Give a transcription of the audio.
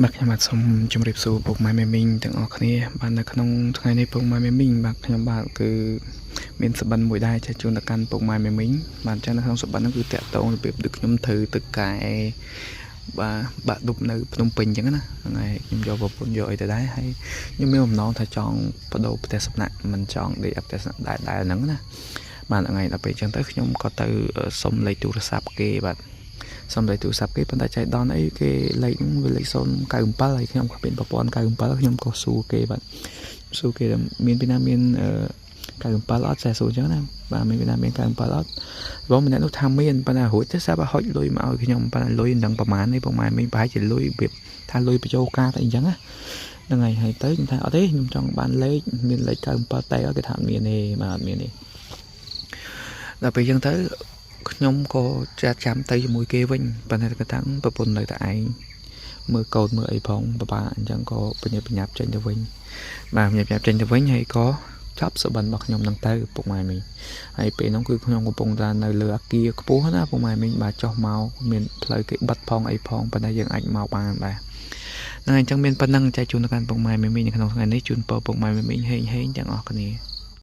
បាទខ្ញុំបាទសូមជម្រាបសួរពុកម៉ែមេមីងទាំងអស់គ្នាបាទនៅក្នុងថ្ងៃនេះពុកម៉ែមេមីងបាទខ្ញុំបាទគឺមានសបិនមួយដែរចែកជូនទៅកាន់ពុកម៉ែមេមីងបាទអញ្ចឹងនៅក្នុងសបិនហ្នឹងគឺតាក់ទងរបៀបដូចខ្ញុំត្រូវទៅកែបាទបាក់ឌុបនៅភ្នំពេញអញ្ចឹងណាហ្នឹងហើយខ្ញុំយកប្រពន្ធយកអីទៅដែរហើយខ្ញុំមានបំណងថាចង់បដូរផ្ទះសំណាក់មិនចង់ដេកផ្ទះសំណាក់ដែរហ្នឹងណាបាទថ្ងៃដល់ពេលអញ្ចឹងទៅខ្ញុំក៏ទៅសុំលេខទូរស័ព្ទគេបាទសុំលេខទូរស័ព្ទគេប៉ុន្តែចៃដន្យអីគេលេខហ្នឹងវាលេខ097ហើយខ្ញុំក៏មានប្រព័ន្ធ97ខ្ញុំក៏សួរគេបាទសួរគេមានពីណាមាន97អត់ចេះសួរអញ្ចឹងណាបាទមានពីណាមាន97អត់បងម្នាក់នោះថាមានប៉ុន្តែរួចទៅស្រាប់តែហុចលុយមកឲ្យខ្ញុំប៉ុន្តែលុយមិនដឹងប្រហែលទេប្រហែលមីងប្រហែលជាលុយរបៀបថាលុយបញ្ចូលកាតអីអញ្ចឹងណាហ្នឹងហើយហើយទៅខ្ញុំថាអត់ទេខ្ញុំចង់បានលេខមានលេខ97តែគេថាអត់មានទេបាទអត់មានទេដល់ពេលអញ្ចឹងទៅខ្ញុំក៏ចាត់ចាំទៅជាមួយគេវិញប៉ុន្តែគាត់តាំងប្រពន្ធនៅតែឯងមើលកូនមើលអីផងបបាអញ្ចឹងក៏បញ្ញាបញ្ញាប់ចេញទៅវិញបាទបញ្ញាបញ្ញាប់ចេញទៅវិញហើយក៏ចាប់សបិនរបស់ខ្ញុំនឹងទៅពុកម៉ែមីងហើយពេលហ្នឹងគឺខ្ញុំកំពុងតែនៅលើអាគារខ្ពស់ណាពុកម៉ែមីងបាទចុះមកមានផ្លូវគេបិទផងអីផងប៉ុន្តែយើងអាចមកបានបាទហ្នឹងហើយអញ្ចឹងមានប៉ុណ្ណឹងចែកជូនទៅកាន់ពុកម៉ែមីងនៅក្នុងថ្ងៃនេះជូនពរពុកម៉ែមីងហេងហេងទាំងអស់គ្នា។